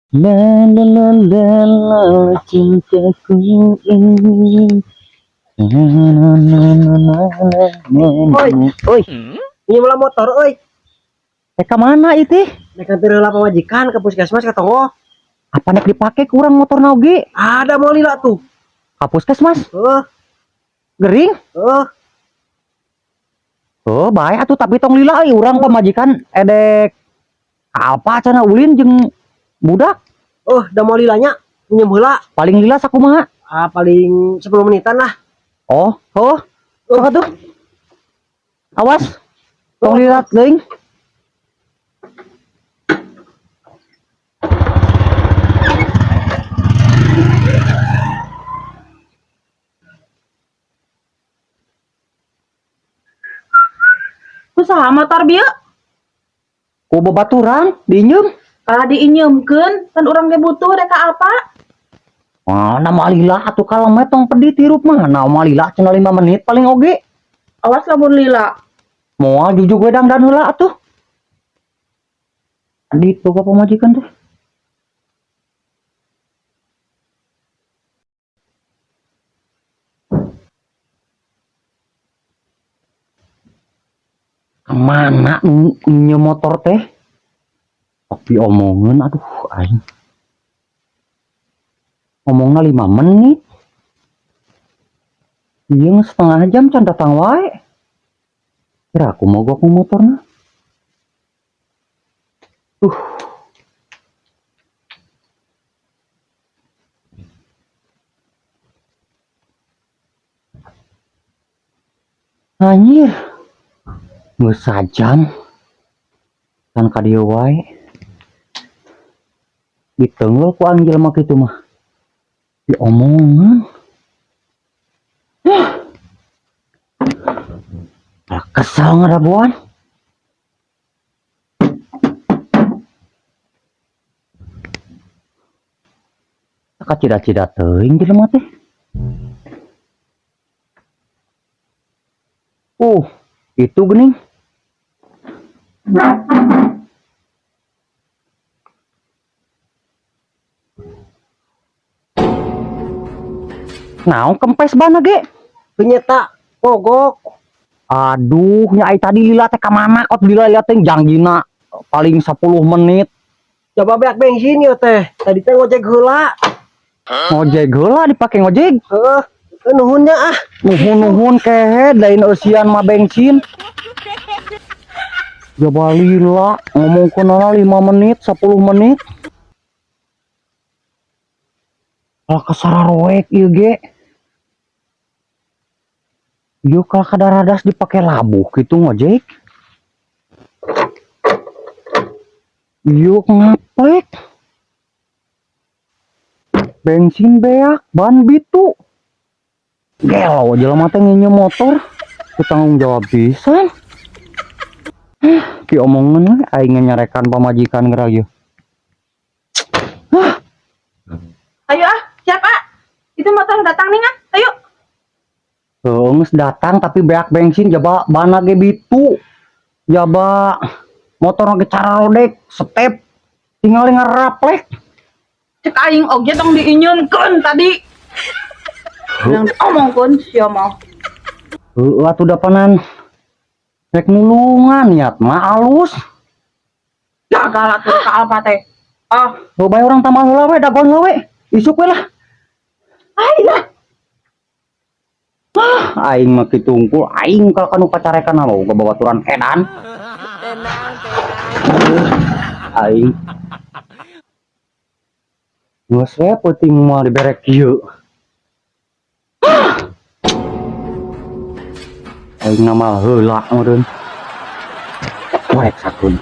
La la la la la, cintaku ini. Na na na na na na. Oi. Na. Oi, Ini malah motor euy. Eh, ka mana itu? Nek hampir heula pamajikan ke puskesmas ka tonggoh. Apa nek dipake kurang motor oge? Ada mau lila tuh. Ka puskesmas? Heuh, Gering? Heuh. Oh, bae atuh, tapi tong lila euy, urang pamajikan edek apa cenah, ulin jeung budak. Oh, da mau lilanya minjem heula. Paling lila sakumaha? Ah, paling 10 menitan lah. Oh. Sok atuh. Awas. Tong lila teuing. Kusaha motor bieu? Ku babaturan diinjeum. Kalau diinjeumkeun kan urang ge butuh rek ka apa? Ah, nama lila atuh, kalau mah tong pedit hirup mah. Nah, moal lila cenah 5 menit paling oge. Awas lamun lila. Moal, jujug we dangdan heula atuh. Adit boga pamajikan teh. Kemana nginjem motor teh? Tapi omongan, aduh aing. Ngomongna 5 menit. Iya, setengah jam can datang wae. Kira aku mogok motorna. Anjir. Geus sajam. Can ka dieu wae. Diteunggeul ku aing jelema kitu mah. Diomongan. Malah kesel ngadagoan. Kacida-cida teuing jelema teh. Itu geuning. Naon kempes bana ge? Penyeta mogok. Aduh, nya ai tadi lila teh ka mana kot lila lila teh jangjina paling 10 menit. Coba beak bensin ieu teh. Tadi teh ngojek heula. Ngojek heula, dipake ngojek. Heuh, nuhun nya ah. Nuhun-nuhun kehed, lain eusian mah bensin. Coba lila ngomong kenal 5 menit, 10 menit. Kalau kasararoek ieu ge. Ieu kalau kadaradas dipake labuh gitu ngojek. Ieu ngaplek. Bensin beak, ban bitu. Gelo jelema teh nginjem motor. Ku tanggung jawab pisan. Ki omongan we aing nyarekan pamajikan geura ieu. Ayo ah, siap ah. Itu motor datang nih ah. Ayo. Heuh, geus datang tapi beak bensin, jaba bana ge bitu. Jaba motor ge cararodek, step tinggal ngaraplek. Cek aing oge tong diinjeumkeun tadi. Yang diomongkeun sia mah. Heuh atuh dapanan. Rek nulungan niat mah alus. Gagal atuh ka apa teh. Ah, Heuh, bae urang tambah heula we, dagoan heula we. Isuk we lah. Ayo. Ah, aing mah kitu unggul, aing kalau kanu pacarekan mah boga babaturan edan. Aing. Geus we peuting mah dibere kieu. Aing nama heula meureun. Korek sakun.